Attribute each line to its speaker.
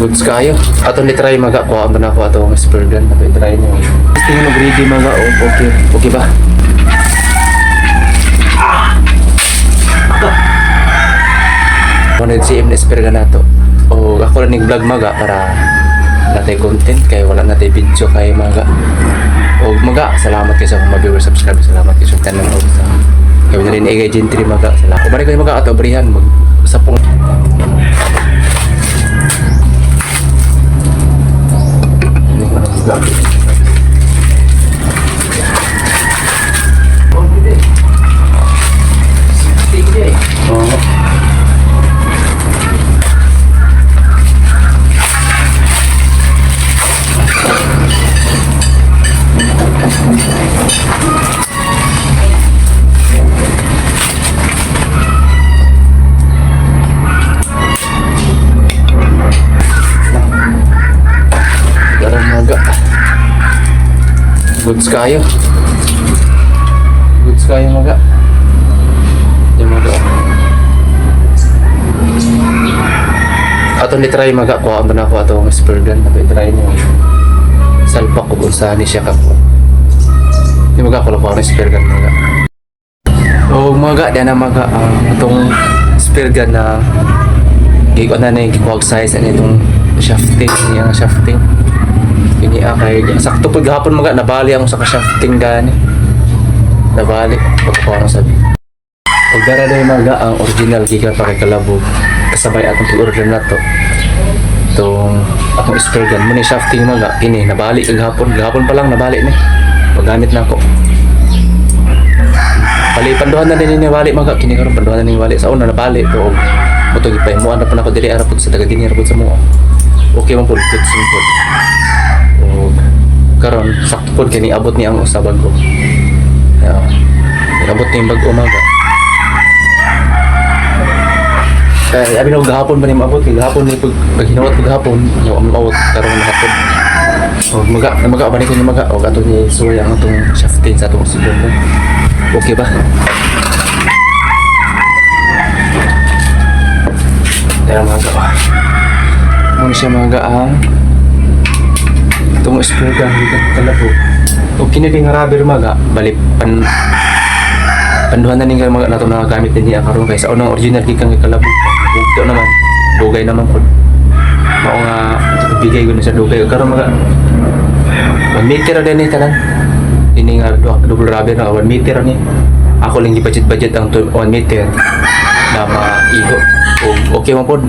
Speaker 1: Goods kayo. Ato ni try maga ko ang na ako ato ang spare gun ato i-try niyo. Tingin og ready maga o okay. Okay ba? Ah! 100 cm na spare gun nato. O ako lang ning vlog maga para natay content kay wala natay video kay maga. O maga, salamat kayo sa mga viewers, subscribe, salamat kayo sa tanan og sa kay na rin igay gentry maga. Salamat. Balik kayo maga ato abrihan mag sapong. Oo. Darang maga. Goods kayo. Goods kayo maga. Yung maga. Ato ni try maga ko ang na ako ato ang spare gun ato i-try niyo. Salpak ko kung saan ni siya ka ko. Di maga ko lang ko ang spare gun maga. O maga di na maga atong spare gun na gikuan na ni gikuag size ani itong shafting niya nga shafting. Kini kay sakto pud gahapon maga nabali ang sa ka shafting gani. Nabali pagkuha sabi. Pag dara na yung maga ang original gikan pa kay kalabog kasabay atong pag-order nato. Itong atong spare gun mo ni shafting maga kini nabali kagahapon, gahapon pa lang nabali ni. Paggamit na ako. Pali panduhan na din ni bali maga kini karon panduhan na ni bali sa una nabali to og moto gipahimuan na pa nako diri ara pud sa taga dinhi ara pud sa mo. Okay man pud, good man pud. Og karon sakto pud kini abot ni ang usa bag-o. Yeah. Abot ni yung bag-o maga. Kaya abi na gahapon ba ni maabot kay gahapon ni pag pag hinuot ko gahapon yo ang maabot karon hapon. Og maga maga balik ko ni maga og ato ni suway ang atong shafting sa atong sibon. Okay ba? Tara maga ba. Muna siya maga ang itong spare gun dito kalabo. Og kini nga rubber maga bali pan panduhan na ning mga nato na gamit din niya karon kay sa unang original gikan kay kalabo. Bugto naman. Dugay naman pud. Mao nga bigay ko ni sa dugay karon maga 1 meter ra din ni tanan. Ini nga double rubber na 1 meter ni. Ako lang gi-budget budget ang 1 meter na maiho. Og okay man pod.